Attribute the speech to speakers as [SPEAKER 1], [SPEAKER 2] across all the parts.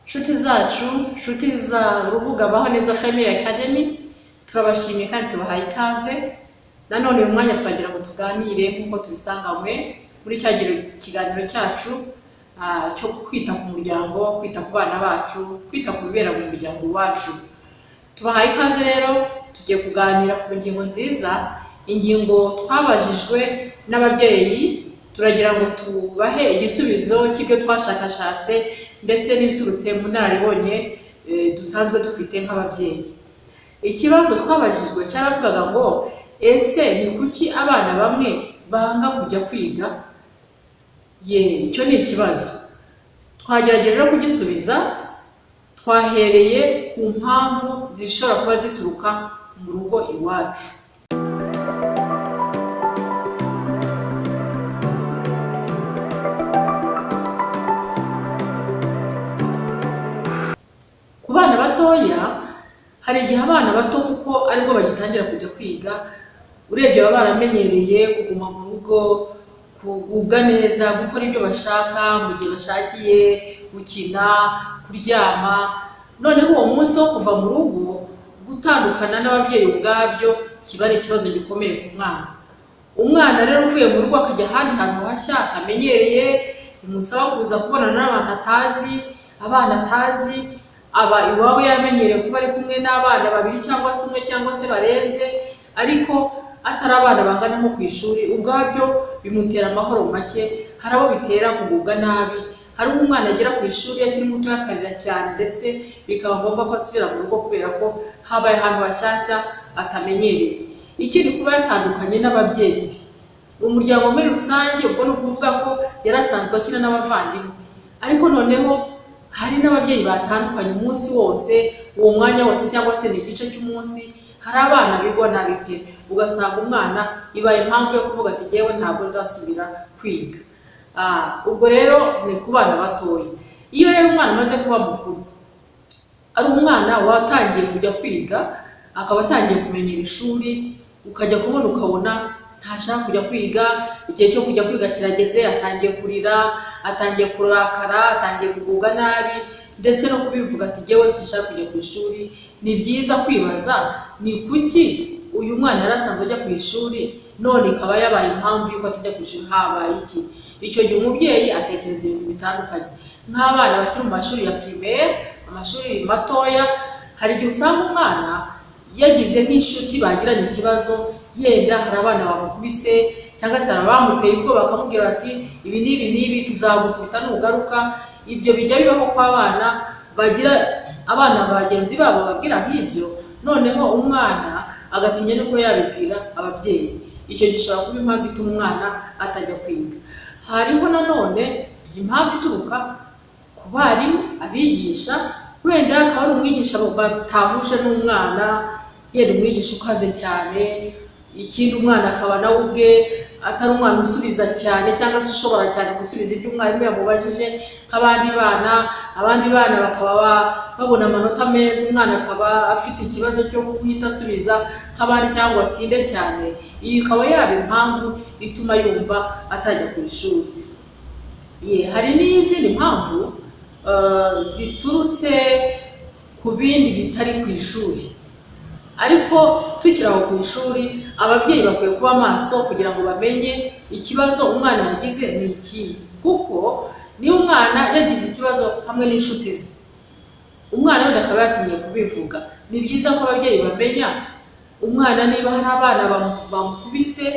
[SPEAKER 1] Nshuti zacu, nshuti za rubuga Baho Neza Family Academy, turabashimiye kandi tubahaye ikaze. Nanone uyu mwanya twagira ngo tuganire nk'uko tubisanganywe muri cya kiganiro cyacu cyo kwita ku muryango, kwita ku bana bacu, kwita ku bibera mu muryango wacu. Tubahaye ikaze rero, tugiye kuganira ku ngingo nziza, ingingo twabajijwe n'ababyeyi, turagira ngo tubahe igisubizo cy'ibyo twashakashatse ndetse n'ibiturutse mu nararibonye dusanzwe dufite nk'ababyeyi. Ikibazo twabajijwe cyaravugaga ngo ese ni kuki abana bamwe banga kujya kwiga? Ye, icyo ni ikibazo. Twagerageje rero kugisubiza, twahereye ku mpamvu zishobora kuba zituruka mu rugo iwacu. Ku bana batoya, hari igihe abana bato kuko aribwo bagitangira kujya kwiga, urebye baba baramenyereye kuguma mu rugo, kugubwa neza, gukora ibyo bashaka mu gihe bashakiye, gukina, kuryama, noneho uwo munsi wo kuva mu rugo, gutandukana n'ababyeyi ubwabyo kiba ari ikibazo gikomeye ku mwana. Umwana rero uvuye mu rugo akajya ahandi hantu hashya atamenyereye, bimusaba kuza kubonana n'abantu atazi, abana atazi, aba iwabo yaramenyereye kuba ari kumwe n'abana babiri cyangwa se umwe cyangwa se barenze, ariko atari abana bangana nko ku ishuri, ubwabyo bimutera amahoro make, hari abo bitera kugubwa nabi, hari ubwo umwana agera ku ishuri akiri muto akarira cyane ndetse bikaba ngombwa ko asubira mu rugo kubera ko habaye ahantu hashyashya atamenyereye. Ikindi, kuba yatandukanye n'ababyeyi be. Umuryango muri rusange, ubwo ni ukuvuga ko yari asanzwe akina n'abavandimwe, ariko noneho hari n'ababyeyi batandukanye umunsi wose, uwo mwanya wose cyangwa se ni igice cy'umunsi, hari abana bigwa nabi pe, ugasanga umwana ibaye impamvu yo kuvuga ati jyewe ntabwo nzasubira kwiga. Ubwo rero ni ku bana batoya. Iyo rero umwana amaze kuba mukuru, ari umwana watangiye kujya kwiga, akaba atangiye kumenyera ishuri, ukajya kubona ukabona ntashaka kujya kwiga, igihe cyo kujya kwiga kirageze, atangiye kurira, atangiye kurakara, atangiye kugubwa nabi, ndetse no kubivuga ati jyewe sinshaka kujya ku ishuri. Ni byiza kwibaza ni kuki uyu mwana yari asanzwe ajya ku ishuri, none ikaba yabaye impamvu y'uko atajya ku ishuri, habaye iki? Icyo gihe umubyeyi atekereza ibintu bitandukanye. Nk'abana bakiri mu mashuri ya primaire, amashuri matoya, hari igihe usanga umwana yagize nk'inshuti bagiranye ikibazo, yenda hari abana bamukubise cyangwa se hari abamuteye ubwoba bakamubwira bati ibi n'ibi n'ibi tuzagukubita nugaruka. Ibyo bijya bibaho ko abana bagira abana bagenzi babo babwira nk'ibyo, noneho umwana agatinya no kuba yabibwira ababyeyi. Icyo gishobora kuba impamvu ituma umwana atajya kwiga. Hariho nanone impamvu ituruka ku barimu, abigisha, wenda akaba ari umwigisha batahuje n'umwana, yenda umwigisha ukaze cyane, ikindi umwana akaba nawe ubwe atari umwana usubiza cyane cyangwa se ushobora cyane gusubiza ibyo umwarimu yamubajije nk'abandi bana, abandi bana bakaba babona amanota meza, umwana akaba afite ikibazo cyo guhita asubiza nk'abandi cyangwa atsinde cyane. Iyi ikaba yaba impamvu ituma yumva atajya ku ishuri. Hari n'izindi mpamvu ziturutse ku bindi bitari ku ishuri, ariko tukiri aho ku ishuri ababyeyi bakwiye kuba maso kugira ngo bamenye ikibazo umwana yagize ni ikihe, kuko niba umwana yagize ikibazo hamwe n'inshuti ze, umwana wenda akaba yatinye kubivuga, ni byiza ko ababyeyi bamenya umwana niba hari abana bamukubise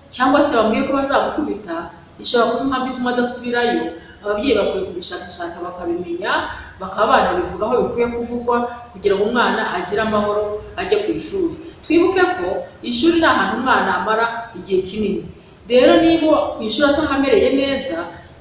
[SPEAKER 1] cyangwa se bamubwiye ko bazamukubita, ishobora kuba impamvu ituma adasubirayo. Ababyeyi bakwiye kubishakashaka bakabimenya, bakaba banabivuga aho bikwiye kuvugwa kugira ngo umwana agire amahoro ajye ku ishuri. Twibuke ko ishuri ni ahantu umwana amara igihe kinini, rero niba ku ishuri atahamereye neza,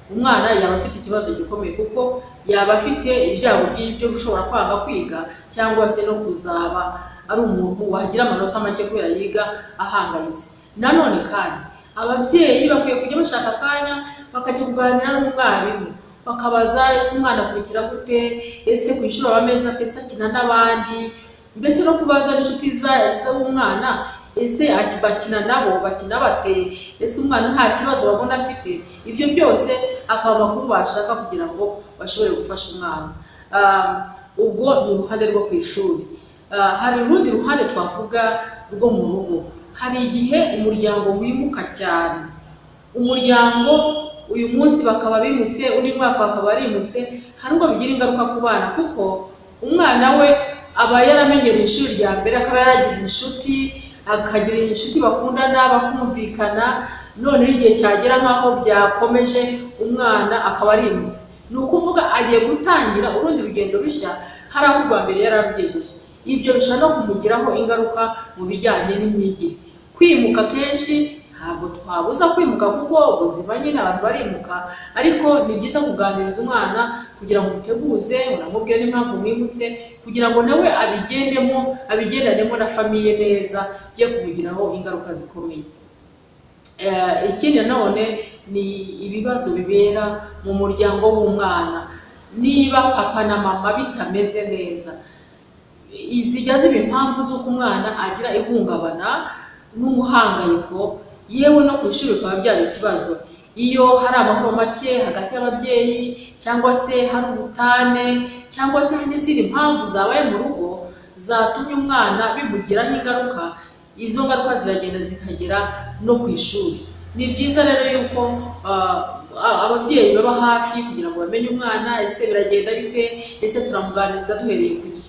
[SPEAKER 1] umwana yaba afite ikibazo gikomeye, kuko yaba afite ibyago by'ibyo gushobora kwanga kwiga cyangwa se no kuzaba ari umuntu wagira amanota make kubera yiga ahangayitse. Nanone kandi ababyeyi bakwiye kujya bashaka akanya bakajya kuganira n'umwarimu, bakabaza ese umwana akurikira gute, ese ku ishuri aba ameze ate, ese akina n'abandi, mbese no kubaza n'inshuti z'umwana, ese bakina nabo, bakina bate, ese umwana nta kibazo babona afite. Ibyo byose akaba amakuru bashaka kugira ngo bashobore gufasha umwana. Ubwo ni uruhande rwo ku ishuri. Hari urundi ruhande twavuga rwo mu rugo. Hari igihe umuryango wimuka cyane, umuryango uyu munsi bakaba bimutse, undi mwaka bakaba barimutse. Hari ubwo bigira ingaruka ku bana, kuko umwana we aba yaramenyereye ishuri rya mbere, akaba yaragize inshuti, akagira inshuti bakundana bakumvikana, noneho igihe cyagera nk'aho byakomeje umwana akaba arimutse. Ni ukuvuga agiye gutangira urundi rugendo rushya, hari aho ubwa mbere yararugejeje. Ibyo bishobora no kumugiraho ingaruka mu bijyanye n'imyigire. Kwimuka kenshi ntabwo twabuza kwimuka, kuko ubuzima nyine abantu barimuka, ariko ni byiza kuganiriza umwana kugira ngo umuteguze, unamubwire n'impamvu mwimutse, kugira ngo nawe abigendemo, abigendanemo na famiye neza, bye kumugiraho ingaruka zikomeye. Ikindi nanone ni ibibazo bibera mu muryango w'umwana. Niba papa na mama bitameze neza, zijya ziba impamvu z'uko umwana agira ihungabana n'umuhangayiko, yewe no ku ishuri bikaba byaba ikibazo. Iyo hari amahoro make hagati y'ababyeyi, cyangwa se hari ubutane, cyangwa se hari n'izindi mpamvu zabaye mu rugo zatumye umwana bimugiraho ingaruka, izo ngaruka ziragenda zikagera no ku ishuri. Ni byiza rero yuko ababyeyi baba hafi kugira ngo bamenye umwana, ese biragenda bite, ese turamuganiriza duhereye ku ki.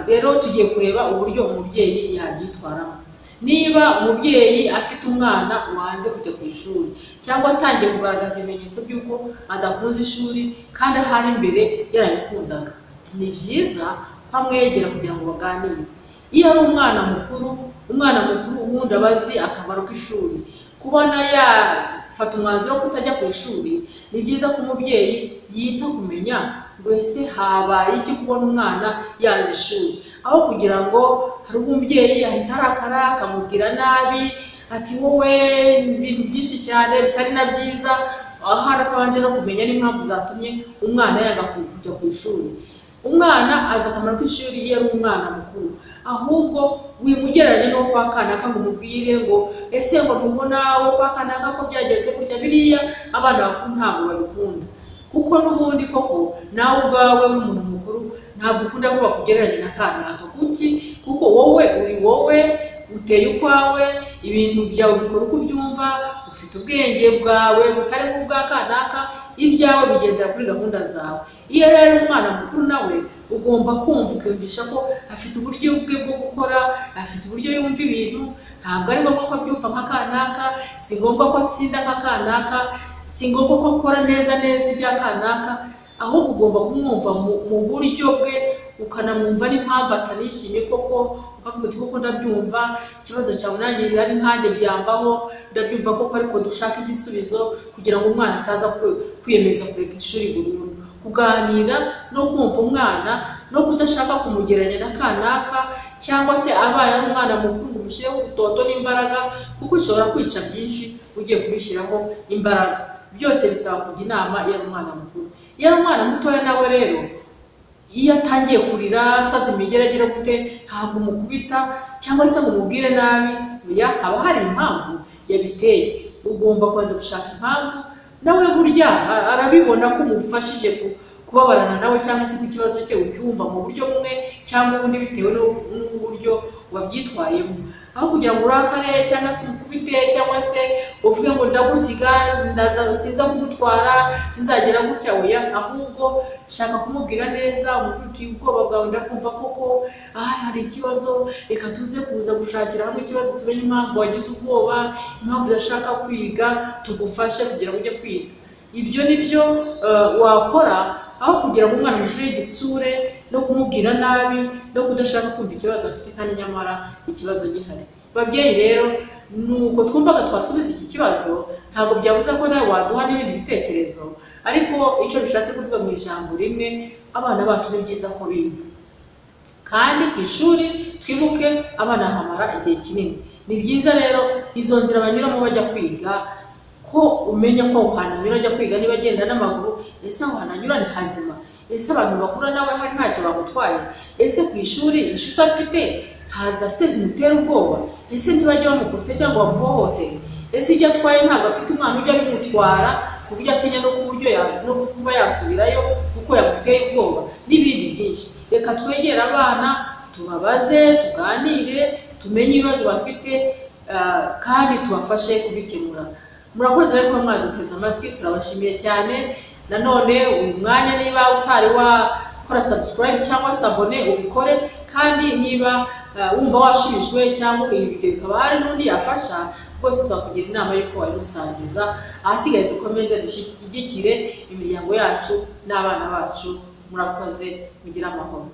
[SPEAKER 1] Rero tugiye kureba uburyo umubyeyi yabyitwaramo. Niba umubyeyi afite umwana wanze kujya ku ishuri, cyangwa atangiye kugaragaza ibimenyetso by'uko adakunze ishuri kandi ahari imbere yarabikundaga, ni byiza ko amwegera kugira ngo baganire. Iyo ari umwana mukuru, umwana mukuru ubundi aba azi akamaro k'ishuri. Kubona yafata umwanzuro wo kutajya ku ishuri, ni byiza ko umubyeyi yita kumenya ngo ese habaye iki kubona umwana yanze ishuri, aho kugira ngo hari umubyeyi ahita arakara akamubwira nabi ati wowe ibintu byinshi cyane bitari na byiza, ahari atabanje no kumenya n'impamvu zatumye umwana yanga kujya ku ishuri. Umwana azi akamaro k'ishuri iyo ari umwana mukuru, ahubwo wimugereranya no kwa kanaka ngo umubwire ngo ese ngo ntubona wo kwa kanaka ko byagenze gutya. Biriya abana bakuru ntabwo babikunda, kuko n'ubundi koko nawe ubwawe uri umuntu mukuru ntabwo ukunda ko bakugereranya na kanaka. Kuki? Kuko wowe uri wowe, uteye ukwawe, ibintu byawe ubikora uko ubyumva, ufite ubwenge bwawe butari nk'ubwa kanaka, ibyawe bigendera kuri gahunda zawe. Iyo rero umwana mukuru nawe ugomba kumva ukiyumvisha ko afite uburyo bwe bwo gukora, afite uburyo yumva ibintu, ntabwo ari ngombwa ko abyumva nka kanaka, si ngombwa ko atsinda nka kanaka, si ngombwa ko akora neza neza ibya kanaka, ahubwo ugomba kumwumva mu buryo bwe, ukanamwumva n'impamvu atanishimye koko, ukavuga uti koko ndabyumva, ikibazo cyawe nanjye ari nkanjye byambaho, ndabyumva koko, ariko dushaka igisubizo kugira ngo umwana ataza kwiyemeza kureka ishuri burundu. Kuganira no kumva umwana no kudashaka kumugereranya na kanaka, cyangwa se abaye ari umwana mukuru ngo umushyireho ubutoto n'imbaraga, kuko ushobora kwica byinshi ugiye kubishyiraho imbaraga. Byose bisaba kujya inama iyo ari umwana mukuru. Iyo ari umwana mutoya nawe rero, iyo atangiye kurira asaza imigeragere gute, ntabwo umukubita cyangwa se ngo umubwire nabi, oya, haba hari impamvu yabiteye. Ugomba kubanza gushaka impamvu, nawe burya arabibona ko umufashije kubabarana nawe, cyangwa se ku kibazo cye ucyumva mu buryo bumwe cyangwa ubundi bitewe n'uburyo wabyitwayemo. Aho kugira ngo urakare cyangwa se umukubite cyangwa se uvuge ngo ndagusiga, sinza kugutwara, sinzagera gutya, oya, ahubwo shaka kumubwira neza, umubwire uti ubwoba bwawe ndakumva koko, aha hari ikibazo, reka tuze kuza gushakira hamwe ikibazo, tumenye impamvu wagize ubwoba, impamvu udashaka kwiga, tugufashe kugira ngo ujye kwiga. Ibyo ni byo wakora, aho kugira ngo umwana amushyire igitsure no kumubwira nabi no kudashaka kumva ikibazo afite kandi nyamara ikibazo gihari. Babyeyi rero, nuko twumvaga twasubiza iki kibazo, ntabwo byabuza ko nawe waduha n'ibindi bitekerezo, ariko icyo bishatse kuvuga mu ijambo rimwe, abana bacu ni byiza ko biga, kandi ku ishuri twibuke abana hamara igihe kinini. Ni byiza rero izo nzira banyuramo bajya kwiga, ko umenya ko aho hantu anyura ajya kwiga, niba agenda n'amaguru, ese aho hantu anyura ni hazima, ese abantu bahura nawe hari ntacyo bagutwaye, ese ku ishuri inshuti afite ntazo afite zimutera ubwoba, ese ntibajya bamukubita cyangwa bamuhohotere, ese ibyo atwaye ntabwo afite umwana ujya abimutwara ku buryo atinya no ku buryo no kuba yasubirayo kuko kuko yamuteye ubwoba, n'ibindi byinshi. Reka twegere abana, tubabaze, tuganire, tumenye ibibazo bafite, kandi tubafashe kubikemura. Murakoze rero kuba mwaduteze amatwi, turabashimiye cyane. Nanone uyu mwanya, niba utari wakora subscribe cyangwa s'abonner, ubikore. Kandi niba wumva washubijwe cyangwa iyi video ikaba hari n'undi yafasha, rwose twakugira inama y'uko wayimusangiza. Ahasigaye dukomeze dushyigikire imiryango yacu n'abana bacu. Murakoze, mugire amahoro.